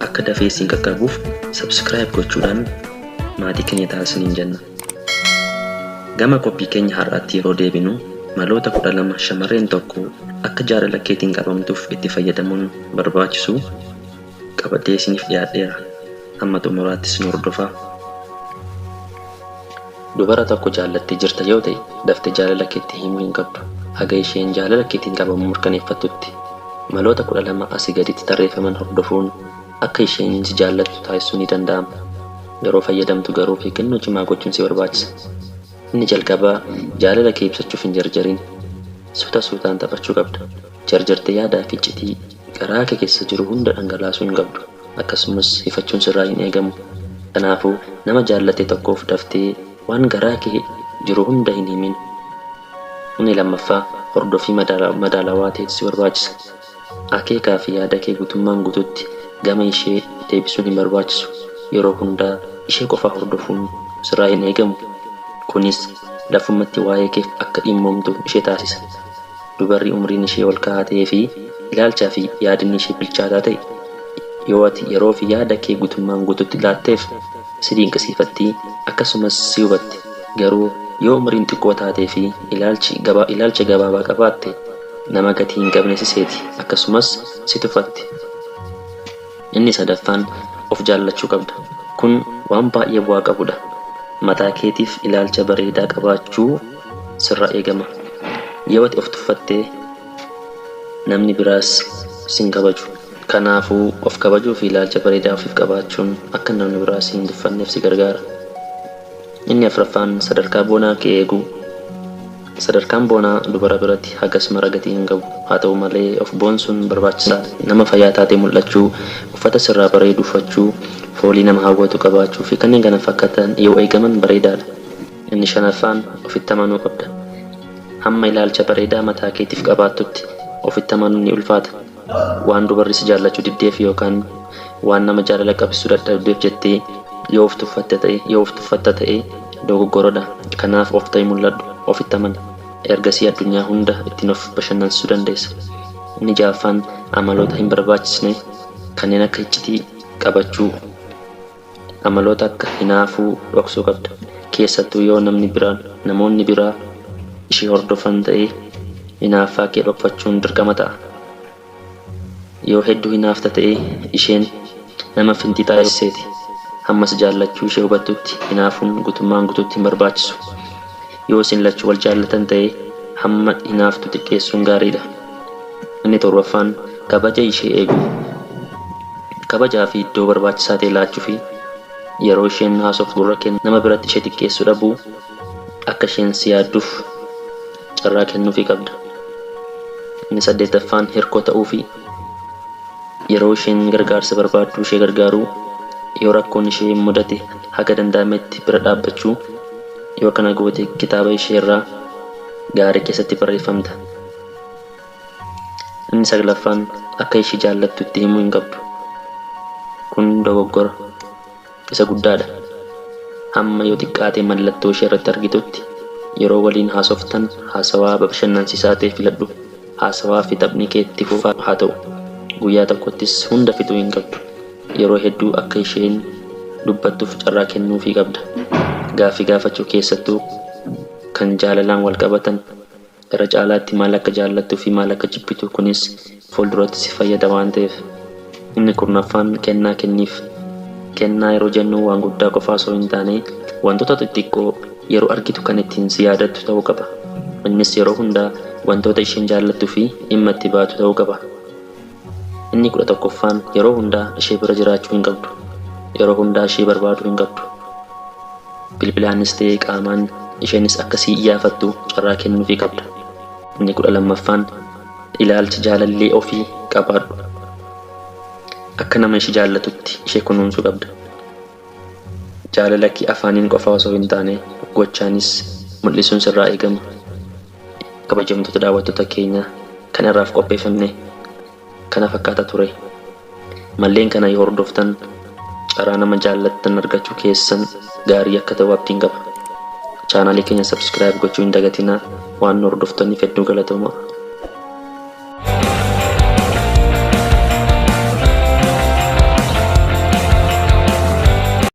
Akka dafee isin qaqqabuuf subscribe gochuudhaan maatii keenya ta'aa isiniin jenna. Gama qophii keenya har'aatti yeroo deebinu maloota 12 shamarreen tokko akka jaalala keetiin qabamtuuf itti fayyadamuun barbaachisu qabadhee isiniif dhiyaadheera. Hamma xumuraattis nu hordofaa. Dubara tokko jaallattee jirta yoo ta'e daftee jaalala keetti himuu hin qabdu. Haga isheen jaalala keetiin qabamuu mirkaneeffattutti. Maloota 12 asii gaditti tarreeffaman hordofuun akka isheen si jaallattu taasisuun ni danda'ama. Yeroo fayyadamtu garuu of eeggannoo cimaa gochuun si barbaachisa. Inni jalqabaa jaalala kee ibsachuuf hin jarjarin. Suuta suutaan taphachuu qabda. Jarjartee yaadaa fi iccitii garaa kee keessa jiru hunda dhangalaasuu hin qabdu. Akkasumas hifachuun sirraa hin eegamu. Kanaafuu nama jaallatte tokkoof daftee waan garaa kee jiru hunda hin himin. Inni lammaffaa hordoffii madaalawaa ta'etu si barbaachisa. Akeekaa fi yaada kee guutummaan guututti gama ishee deebisuun hin barbaachisu. Yeroo hundaa ishee qofa hordofuun sirraa hin eegamu. Kunis lafumatti waa'ee keef akka dhimmoomtu ishee taasisa. Dubarri umriin ishee ol ka'aa ta'ee fi ilaalchaa fi yaadni ishee bilchaataa ta'e yoo ati yeroo fi yaada kee guutummaan guututti laatteef si dinqisiifatti akkasumas si hubatti. Garuu yoo umriin xiqqoo taatee fi ilaalcha gabaabaa qabaatte nama gatii hin qabne si seeti akkasumas si tuffatti. Inni sadaffaan of jaallachuu qabda. Kun waan baay'ee bu'aa qabudha. Mataa keetiif ilaalcha bareedaa qabaachuu sirraa eegama. Yoo ati of tuffatte namni biraas sin kabaju. Kanaafuu of kabajuu fi ilaalcha bareedaa ofiif qabaachuun akka namni biraa si hin tuffanneef si gargaara. Inni afraffaan sadarkaa boonaa kee eeguu. Sadarkaan boonaa dubara biratti hagas mara gatii hin qabu. Haa ta'u malee of boonsuun barbaachisaadha. Nama fayyaa taatee mul'achuu, uffata sirraa bareedu uffachuu, foolii nama hawwatu qabaachuu fi kanneen kana fakkaatan yoo eegaman bareedaadha. Inni shanaffaan ofitti amanuu qabda. Hamma ilaalcha bareedaa mataa keetiif qabaattutti ofitti amanuun ni ulfaata. Waan dubarri si jaallachuu diddeef yookaan waan nama jaalala qabsiisuu dadhabdeef jettee yoo of tuffatte ta'e yoo of tuffatta ta'e dogoggoradha. Kanaaf of ta'i mul'adhu, ofitti amani. Ergasii addunyaa hunda ittiin of bashannansiisuu dandeessa. Inni ja'affaan amaloota hin barbaachisne kanneen akka iccitii qabachuu, amaloota akka hinaafuu dhoksuu qabda. Keessattuu yoo namni biraa namoonni biraa ishee hordofan ta'e hinaaffaa kee dhokfachuun dirqama ta'a. Yoo hedduu hinaafta ta'e isheen nama finxixaa seeti. Hamma si jaallachuu ishee hubattutti hinaafuun guutummaan guutuutti hin barbaachisu. Yoo isin lachuu wal jaallatan ta'e hamma hinaaftu xiqqeessuun gaariidha. Inni torbaffaan kabaja ishee eeguu. Kabajaa fi iddoo barbaachisaa ta'e laachuu fi yeroo isheen haasoftu gurra kennu nama biratti ishee xiqqeessuu dhabuu akka isheen si yaadduuf carraa kennuufii qabda. Inni saddeettaffaan hirkoo ta'uu fi yeroo isheen gargaarsa barbaaddu ishee gargaaruu, yoo rakkoon ishee mudate haga danda'ametti bira dhaabbachuu, yoo kana goote kitaaba ishee irraa gaarii keessatti barreeffamta. Inni saglaffaan akka ishee jaallattu itti himuu hin qabdu. Kun dogoggora isa guddaadha. Hamma yoo xiqqaate mallattoo ishee irratti argitutti yeroo waliin haasoftan haasawaa bashannansiisaa ta'e filadhu. Haasawaa fi taphni kee itti fufaa haa ta'u. Guyyaa tokkottis hunda fixuu hin qabdu. Yeroo hedduu akka isheen dubbattuuf carraa kennuufii qabda. Gaaffii gaafachuu keessattuu kan jaalalaan wal qabatan irra caalaatti maal akka jaallattuu fi maal akka jibbitu kunis fuulduratti si fayyada waan ta'eef. Inni kurnaffaan kennaa kenniif. Kennaa yeroo jennu waan guddaa qofaa osoo hin taane wantoota xixiqqoo yeroo argitu kan ittiin si yaadattu ta'uu qaba. Innis yeroo hundaa wantoota isheen jaallattuu fi dhimma itti baatu ta'uu qaba. Inni 11ffaan yeroo hundaa ishee bira jiraachuu hin qabdu. Yeroo hundaa ishee barbaaduu hin qabdu. Bilbilaanis ta'e qaamaan isheenis akka si iyyaafattu carraa kennuufii qabda. Inni 12ffaan ilaalcha jaalallee ofii qabaadhu. Akka nama ishee jaallatutti ishee kunuunsuu qabda. Jaalala kee afaaniin qofa osoo hin taane gochaanis mul'isuun sirraa eegama. Kabajamtoota daawwattoota keenya kan irraaf qopheeffamne kana fakkaata ture. Malleen kana yoo hordoftan carraa nama jaallattan argachuu keessan gaarii akka ta'u abdiin qaba. Chaanaalii keenya subscribe gochuu hin dagatinaa. Waan nu hordoftaniif hedduu galatoomaa.